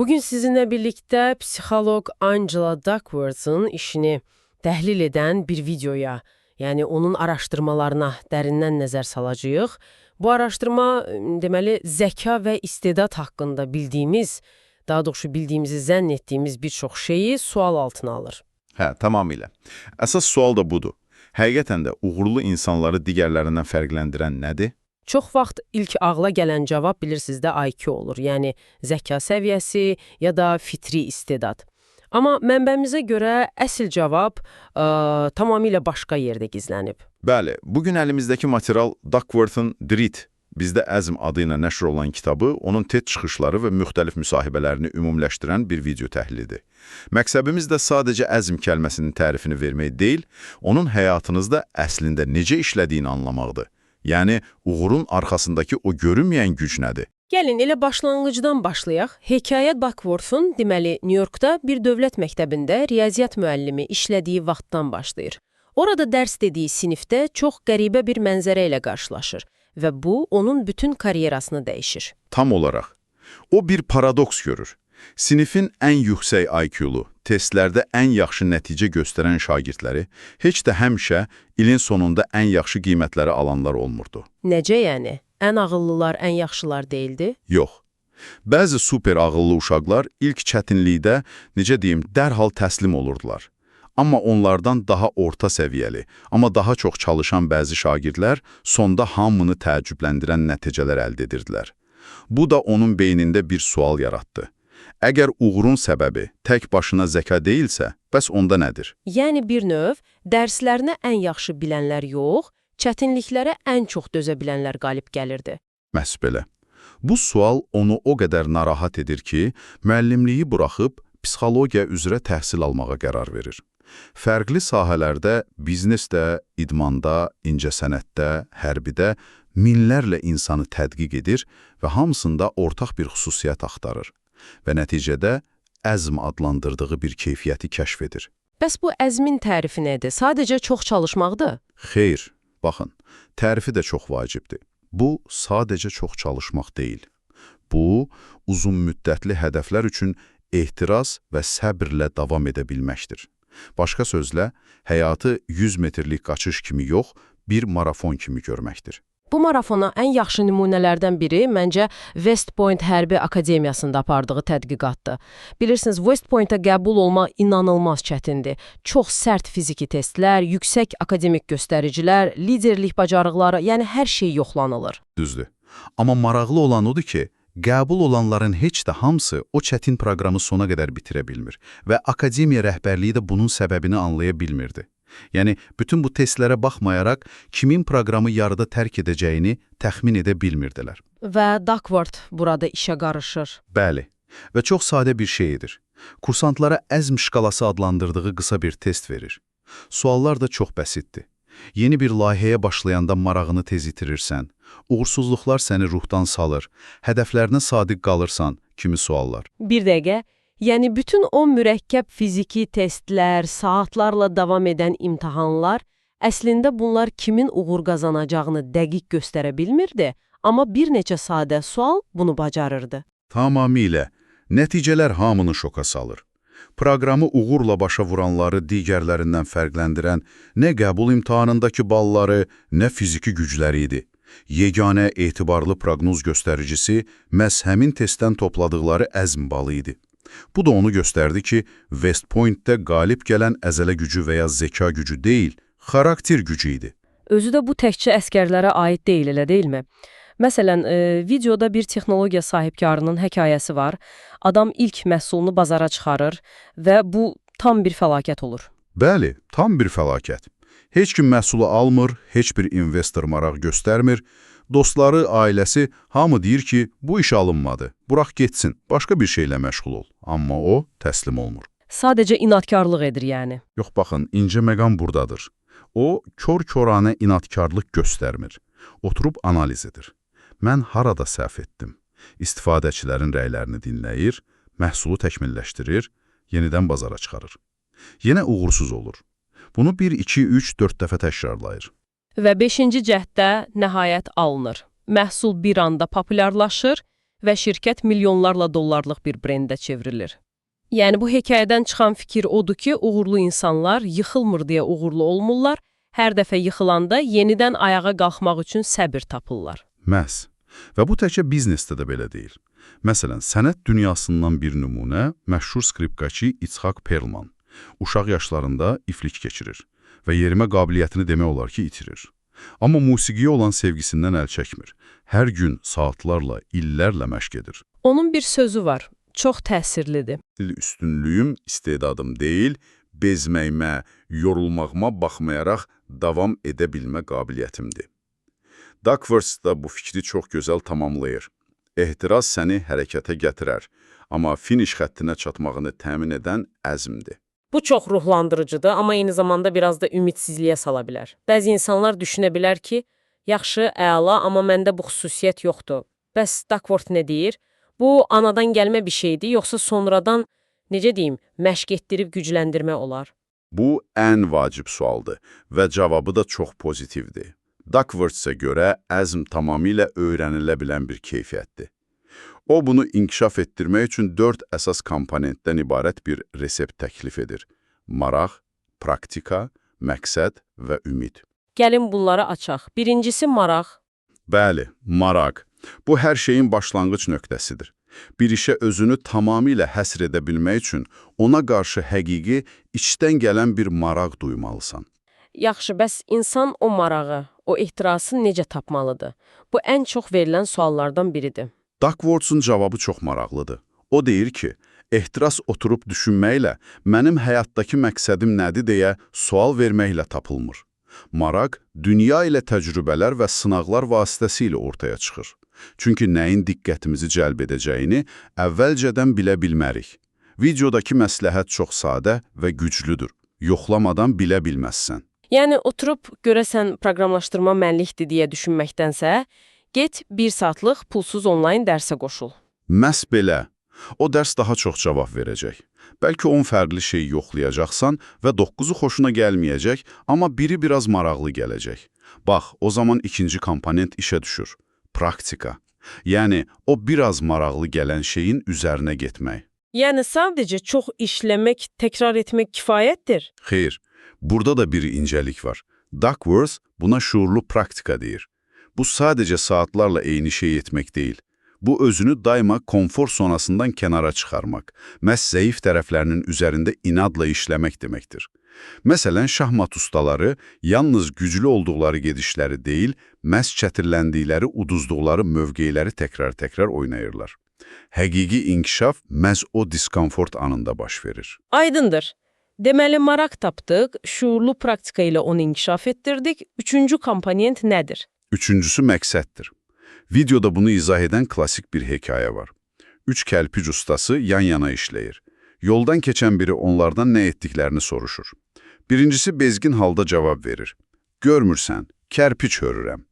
Bugün sizinle birlikte psikolog Angela Duckworth'un işini təhlil edən bir videoya, yəni onun araşdırmalarına dərindən nəzər salacağıq. Bu araşdırma deməli zəka və istedad haqqında bildiyimiz, daha doğrusu bildiyimizi zənn etdiyimiz bir çox şeyi sual altına alır. Hə, tamamilə. Əsas sual da budur. Həqiqətən də uğurlu insanları digərlərindən fərqləndirən nədir? Çox vaxt ilk ağla gələn cavab bilirsiniz də IQ olur. Yəni zəka səviyyəsi ya da fitri istedad. Amma mənbəmizə görə əsl cavab tamamilə başqa yerdə gizlənib. Bəli, bugün əlimizdəki material Duckworth'un Grit, bizdə Əzm adı ilə nəşr olan kitabı, onun TED çıxışları və müxtəlif müsahibələrini ümumiləşdirən bir video təhlilidir. Məqsədimiz də sadəcə əzm kəlməsinin tərifini vermək deyil, onun həyatınızda əslində necə işlədiyini anlamaqdır. Yəni, uğurun arxasındakı o görünməyən güc nədir? Gəlin elə başlanğıcdan başlayaq. Hekayə Duckworth'un deməli New Yorkda bir dövlət məktəbində riyaziyyat müəllimi işlədiyi vaxtdan başlayır. Orada dərs dediyi sinifdə çox qəribə bir mənzərə ilə qarşılaşır və bu onun bütün karyerasını dəyişir. Tam olaraq. O bir paradoks görür. Sinifin ən yüksək IQ-lu, testlərdə ən yaxşı nəticə göstərən şagirdləri heç də həmişə ilin sonunda ən yaxşı qiymətləri alanlar olmurdu. Necə yəni? Ən ağıllılar ən yaxşılar deyildi? Yox. Bəzi super ağıllı uşaqlar ilk çətinlikdə, necə deyim, dərhal təslim olurdular. Amma onlardan daha orta səviyyəli, amma daha çox çalışan bəzi şagirdlər sonda hamını təəccübləndirən nəticələr əldə edirdilər. Bu da onun beynində bir sual yaratdı. Əgər uğurun səbəbi tək başına zəka deyilsə, bəs onda nədir? Yəni bir növ dərslərini ən yaxşı bilənlər yox, çətinliklərə ən çox dözə bilənlər qalib gəlirdi. Məhz belə. Bu sual onu o qədər narahat edir ki, müəllimliyi buraxıb psixologiya üzrə təhsil almağa qərar verir. Fərqli sahələrdə, biznesdə, idmanda, incəsənətdə, hərbidə minlərlə insanı tədqiq edir və hamısında ortaq bir xüsusiyyət axtarır və nəticədə əzm adlandırdığı bir keyfiyyəti kəşf edir. Bəs bu əzmin tərifi nədir? Sadəcə çox çalışmaqdır? Xeyr, baxın, tərifi də çox vacibdir. Bu, sadəcə çox çalışmaq deyil. Bu, uzun müddətli hədəflər üçün ehtiras və səbirlə davam edə bilməkdir. Başqa sözlə, həyatı 100 metrlik qaçış kimi yox, bir marafon kimi görməkdir. Bu marafona ən yaxşı nümunələrdən biri məncə West Point Hərbi Akademiyasında apardığı tədqiqatdır. Bilirsiniz, West Point-a qəbul olma inanılmaz çətindir. Çox sərt fiziki testlər, yüksək akademik göstəricilər, liderlik bacarıqları, yəni hər şey yoxlanılır. Düzdür. Amma maraqlı olan odur ki, qəbul olanların heç də hamısı o çətin proqramı sona qədər bitirə bilmir və akademiya rəhbərliyi də bunun səbəbini anlaya bilmirdi. Yəni, bütün bu testlərə baxmayaraq kimin proqramı yarıda tərk edəcəyini təxmin edə bilmirdilər. Və Duckworth burada işə qarışır. Bəli, və çox sadə bir şey edir. Kursantlara əzm şkalası adlandırdığı qısa bir test verir. Suallar da çox bəsitdir. Yeni bir layihəyə başlayanda marağını tez itirirsən, uğursuzluqlar səni ruhdan salır, hədəflərinə sadiq qalırsan kimi suallar. Bir dəqiqə, yəni bütün o mürəkkəb fiziki testlər, saatlarla davam edən imtahanlar, əslində bunlar kimin uğur qazanacağını dəqiq göstərə bilmirdi, amma bir neçə sadə sual bunu bacarırdı. Tamamilə. Nəticələr hamını şoka salır. Proqramı uğurla başa vuranları digərlərindən fərqləndirən nə qəbul imtahanındakı balları, nə fiziki gücləri idi. Yeganə etibarlı proqnoz göstəricisi məhz həmin testdən topladıqları əzm balı idi. Bu da onu göstərdi ki, West Point-də qalib gələn əzələ gücü və ya zəka gücü deyil, xarakter gücü idi. Özü də bu təkcə əsgərlərə aid deyil, elə deyilmi? Məsələn, videoda bir texnologiya sahibkarının hekayəsi var. Adam ilk məhsulunu bazara çıxarır və bu tam bir fəlakət olur. Bəli, tam bir fəlakət. Heç kim məhsulu almır, heç bir investor maraq göstərmir. Dostları, ailəsi hamı deyir ki, bu iş alınmadı. Bıraq getsin, başqa bir şeylə məşğul ol. Amma o təslim olmur. Sadəcə inadkarlıq edir yəni. Yox, baxın, incə məqam buradadır. O, kor-koranə inadkarlıq göstərmir. Oturub analiz edir. Mən harada səhv etdim? İstifadəçilərin rəylərini dinləyir, məhsulu təkmilləşdirir, yenidən bazara çıxarır. Yenə uğursuz olur. Bunu 1, 2, 3, 4 dəfə təkrarlayır. Və beşinci cəhddə nəhayət alınır. Məhsul bir anda populyarlaşır Və şirkət milyonlarla dollarlıq bir brendə çevrilir. Yəni bu hekayədən çıxan fikir odur ki, uğurlu insanlar yıxılmır deyə uğurlu olmurlar, hər dəfə yıxılanda yenidən ayağa qalxmaq üçün səbir tapırlar. Məhz. Və bu təkcə biznesdə də belə deyil. Məsələn, sənət dünyasından bir nümunə məşhur skripkaçı İtzhak Perlman. Uşaq yaşlarında iflic keçirir və yerimə qabiliyyətini demək olar ki, itirir. Amma musiqiyə olan sevgisindən əl çəkmir. Hər gün saatlarla, illərlə məşq edir. Onun bir sözü var, çox təsirlidir. Üstünlüyüm istedadım deyil, bezməyimə, yorulmağıma baxmayaraq davam edə bilmə qabiliyyətimdir. Duckworth da bu fikri çox gözəl tamamlayır. Ehtiras səni hərəkətə gətirər, amma finiş xəttinə çatmağını təmin edən əzmdir. Bu çox ruhlandırıcıdır, amma eyni zamanda biraz da ümidsizliyə sala bilər. Bəzi insanlar düşünə bilər ki, yaxşı, əla, amma məndə bu xüsusiyyət yoxdur. Bəs Duckworth nə deyir? Bu anadan gəlmə bir şeydir, yoxsa sonradan, necə deyim, məşq etdirib gücləndirmə olar? Bu ən vacib sualdır və cavabı da çox pozitivdir. Duckworth-a görə əzm tamamilə öyrənilə bilən bir keyfiyyətdir. O, bunu inkişaf etdirmək üçün 4 əsas komponentdən ibarət bir resept təklif edir. Maraq, praktika, məqsəd və ümid. Gəlin bunları açaq. Birincisi maraq. Bəli, maraq. Bu, hər şeyin başlanğıc nöqtəsidir. Bir işə özünü tamamilə həsr edə bilmək üçün ona qarşı həqiqi, içdən gələn bir maraq duymalısan. Yaxşı, bəs insan o marağı, o ehtirası necə tapmalıdır? Bu ən çox verilən suallardan biridir. Duckworth'un cavabı çox maraqlıdır. O deyir ki, ehtiras oturub düşünməklə, mənim həyatdakı məqsədim nədir deyə sual verməklə tapılmır. Maraq, dünya ilə təcrübələr və sınaqlar vasitəsilə ortaya çıxır. Çünki nəyin diqqətimizi cəlb edəcəyini əvvəlcədən bilə bilmərik. Videodakı məsləhət çox sadə və güclüdür. Yoxlamadan bilə bilməzsən. Yəni oturub görəsən proqramlaşdırma mənlikdir deyə düşünməkdənsə, get bir saatlıq pulsuz onlayn dərsə qoşul. Məhz belə. O dərs daha çox cavab verəcək. Bəlkə 10 fərqli şey yoxlayacaqsan və 9-u xoşuna gəlməyəcək, amma biri biraz maraqlı gələcək. Bax, o zaman ikinci komponent işə düşür. Praktika. Yəni, o biraz maraqlı gələn şeyin üzərinə getmək. Yəni sadəcə çox işləmək, təkrar etmək kifayətdir. Xeyr, burada da bir incəlik var. Duckworth buna şuurlu praktika deyir. Bu sadəcə saatlarla eyni şey etmək deyil. Bu, özünü daima konfor zonasından kənara çıxarmaq, məhz zəif tərəflərinin üzərində inadla işləmək deməkdir. Məsələn, şahmat ustaları yalnız güclü olduqları gedişləri deyil, məhz çətirləndikləri, uduzduqları mövqeləri təkrar-təkrar oynayırlar. Həqiqi inkişaf məhz o diskomfort anında baş verir. Aydındır. Deməli, maraq tapdıq, şuurlu praktika ilə onu inkişaf etdirdik. Üçüncü komponent nədir? Üçüncüsü məqsəddir. Videoda bunu izah edən klasik bir hekayə var. Üç kərpic ustası yan yana işləyir. Yoldan keçən biri onlardan nə etdiklərini soruşur. Birincisi bezgin halda cavab verir. Görmürsən, kərpic hörürəm.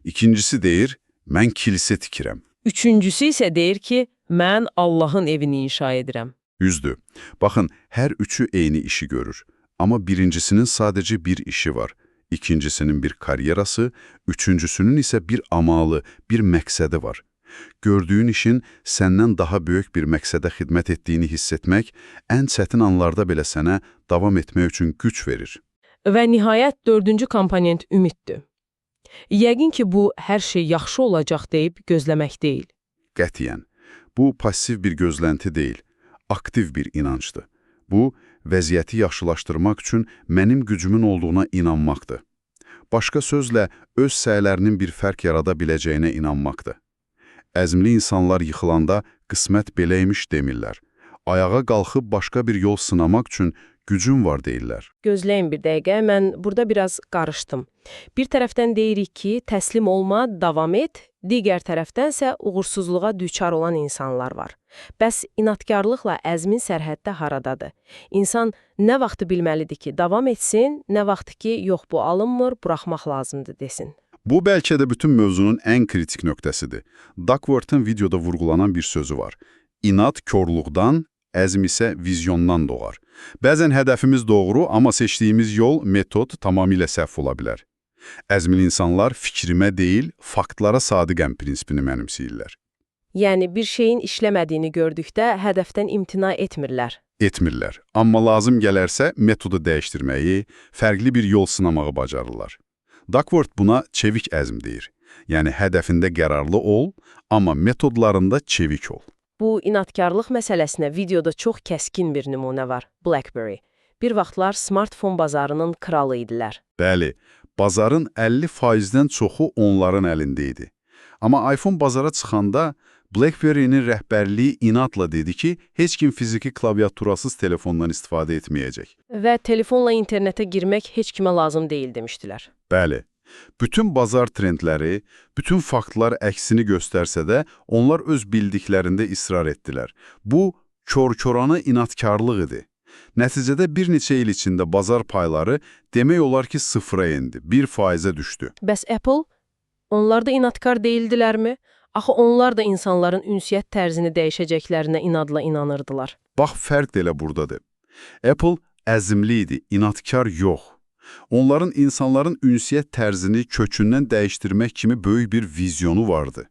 İkincisi deyir, mən kilsə tikirəm. Üçüncüsü isə deyir ki, mən Allahın evini inşa edirəm. Yüzdü. Baxın, hər üçü eyni işi görür. Amma birincisinin sadəcə bir işi var. İkincisinin bir karyerası, üçüncüsünün isə bir amalı, bir məqsədi var. Gördüyün işin səndən daha böyük bir məqsədə xidmət etdiyini hiss etmək, ən çətin anlarda belə sənə davam etmək üçün güc verir. Və nihayət dördüncü komponent ümiddir. Yəqin ki, bu hər şey yaxşı olacaq deyib gözləmək deyil. Qətiyyən. Bu, passiv bir gözlənti deyil, aktiv bir inancdır. Bu, vəziyyəti yaxşılaşdırmaq üçün mənim gücümün olduğuna inanmaqdır. Başqa sözlə, öz səylərinin bir fərq yarada biləcəyinə inanmaqdır. Əzmli insanlar yıxılanda qismət beləymiş demirlər. Ayağa qalxıb başqa bir yol sınamaq üçün gücüm var deyirlər. Gözləyin bir dəqiqə, mən burada biraz qarışdım. Bir tərəfdən deyirik ki, təslim olma, davam et, digər tərəfdənsə uğursuzluğa düçar olan insanlar var. Bəs inadkarlıqla əzmin sərhəddə haradadır? İnsan nə vaxtı bilməlidir ki, davam etsin, nə vaxtı ki, yox bu alınmır, buraxmaq lazımdır desin. Bu bəlkə də bütün mövzunun ən kritik nöqtəsidir. Duckworth'ın videoda vurğulanan bir sözü var. İnad korluqdan, əzm isə vizyondan doğar. Bəzən hədəfimiz doğru, amma seçdiyimiz yol, metod tamamilə səhv ola bilər. Əzmli insanlar fikrimə deyil, faktlara sadiqəm prinsipini mənimsəyirlər. Yəni bir şeyin işləmədiyini gördükdə hədəfdən imtina etmirlər. Etmirlər. Amma lazım gələrsə metodu dəyişdirməyi, fərqli bir yol sınamağı bacarırlar. Duckworth buna çevik əzm deyir. Yəni hədəfində qərarlı ol, amma metodlarında çevik ol. Bu inadkarlıq məsələsinə videoda çox kəskin bir nümunə var. BlackBerry. Bir vaxtlar smartfon bazarının kralı idilər. Bəli, bazarın 50%-dən çoxu onların əlində idi. Amma iPhone bazara çıxanda BlackBerry-nin rəhbərliyi inadla dedi ki, heç kim fiziki klaviaturasız telefondan istifadə etməyəcək. Və telefonla internetə girmək heç kimə lazım deyil demişdilər. Bəli, bütün bazar trendləri, bütün faktlar əksini göstərsə də, onlar öz bildiklərində israr etdilər. Bu, kor-korana inadkarlıq idi. Nəticədə bir neçə il içində bazar payları demək olar ki, sıfıra endi, 1%-ə düşdü. Bəs Apple? Onlar da inadkar deyildilərmi? Axı onlar da insanların ünsiyyət tərzini dəyişəcəklərinə inadla inanırdılar. Bax, fərq də elə buradadır. Apple əzmli idi, inadkar yox. Onların insanların ünsiyyət tərzini kökündən dəyişdirmək kimi böyük bir vizyonu vardı.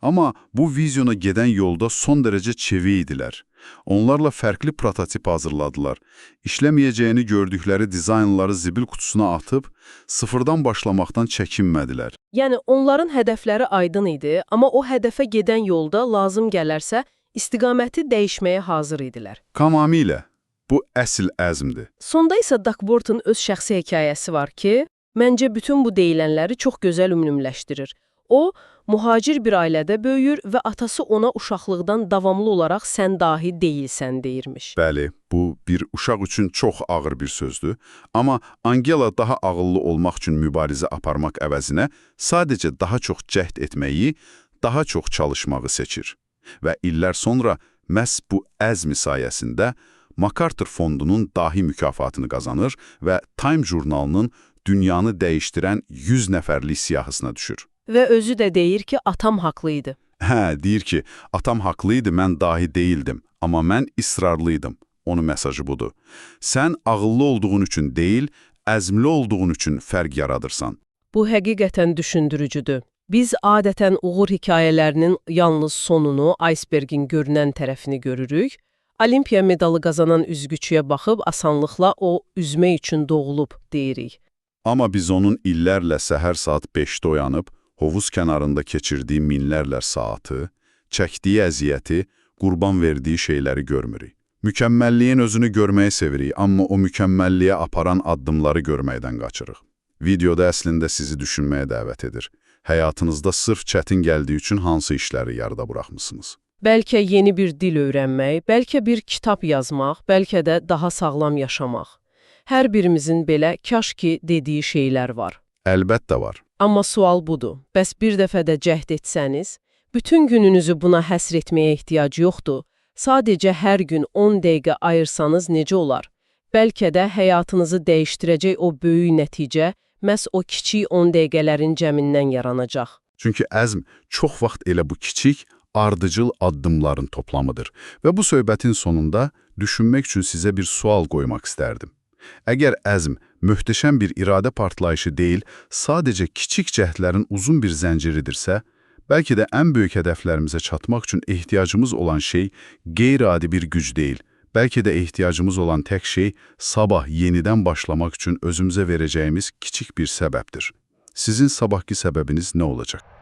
Amma bu vizyona gedən yolda son dərəcə çevik idilər. Onlarla fərqli prototip hazırladılar. İşləməyəcəyini gördükləri dizaynları zibil qutusuna atıb, sıfırdan başlamaqdan çəkinmədilər. Yəni onların hədəfləri aydın idi, amma o hədəfə gedən yolda lazım gələrsə istiqaməti dəyişməyə hazır idilər. Tamamilə. Bu əsl əzmdir. Sonda isə Duckworth'un öz şəxsi hekayəsi var ki, məncə bütün bu deyilənləri çox gözəl ümumiləşdirir. O, mühacir bir ailədə böyüyür və atası ona uşaqlıqdan davamlı olaraq sən dahi deyilsən deyirmiş. Bəli, bu bir uşaq üçün çox ağır bir sözdür. Amma Angela daha ağıllı olmaq üçün mübarizə aparmaq əvəzinə sadəcə daha çox cəhd etməyi, daha çox çalışmağı seçir. Və illər sonra məhz bu əzmi sayəsində MacArthur Fondunun dahi mükafatını qazanır və Time jurnalının dünyanı dəyişdirən 100 nəfərlik siyahısına düşür. Və özü də deyir ki, atam haqlı idi. Hə, deyir ki, atam haqlı idi, mən dahi deyildim, amma mən israrlıydım. Onun mesajı budur. Sən ağıllı olduğun üçün deyil, əzmli olduğun üçün fərq yaradırsan. Bu həqiqətən düşündürücüdür. Biz adətən uğur hekayələrinin yalnız sonunu, icebergin görünən tərəfini görürük. Olimpiya medalı qazanan üzgüçüyə baxıb asanlıqla o üzmək üçün doğulub deyirik. Amma biz onun illərlə səhər saat 5-də oyanıb, hovuz kənarında keçirdiyi minlərlə saatı, çəkdiyi əziyyəti, qurban verdiyi şeyləri görmürük. Mükəmməlliyin özünü görməyi sevirik, amma o mükəmməlliyə aparan addımları görməkdən qaçırıq. Videoda əslində sizi düşünməyə dəvət edir. Həyatınızda sırf çətin gəldiyi üçün hansı işləri yarıda buraxmısınız? Bəlkə yeni bir dil öyrənmək, bəlkə bir kitab yazmaq, bəlkə də daha sağlam yaşamaq. Hər birimizin belə kaş ki dediyi şeylər var. Əlbəttə var. Amma sual budur. Bəs bir dəfə də cəhd etsəniz, bütün gününüzü buna həsr etməyə ehtiyac yoxdur. Sadəcə hər gün 10 dəqiqə ayırsanız necə olar? Bəlkə də həyatınızı dəyişdirəcək o böyük nəticə məhz o kiçik 10 dəqiqələrin cəmindən yaranacaq. Çünki əzm çox vaxt elə bu kiçik, ardıcıl addımların toplamıdır. Və bu söhbətin sonunda düşünmək üçün sizə bir sual qoymaq istərdim. Əgər əzm möhtəşəm bir iradə partlayışı deyil, sadəcə kiçik cəhdlərin uzun bir zənciridirsə, bəlkə də ən böyük hədəflərimizə çatmaq üçün ehtiyacımız olan şey qeyri-adi bir güc deyil. Bəlkə də ehtiyacımız olan tək şey sabah yenidən başlamaq üçün özümüzə verəcəyimiz kiçik bir səbəbdir. Sizin sabahki səbəbiniz nə olacaq?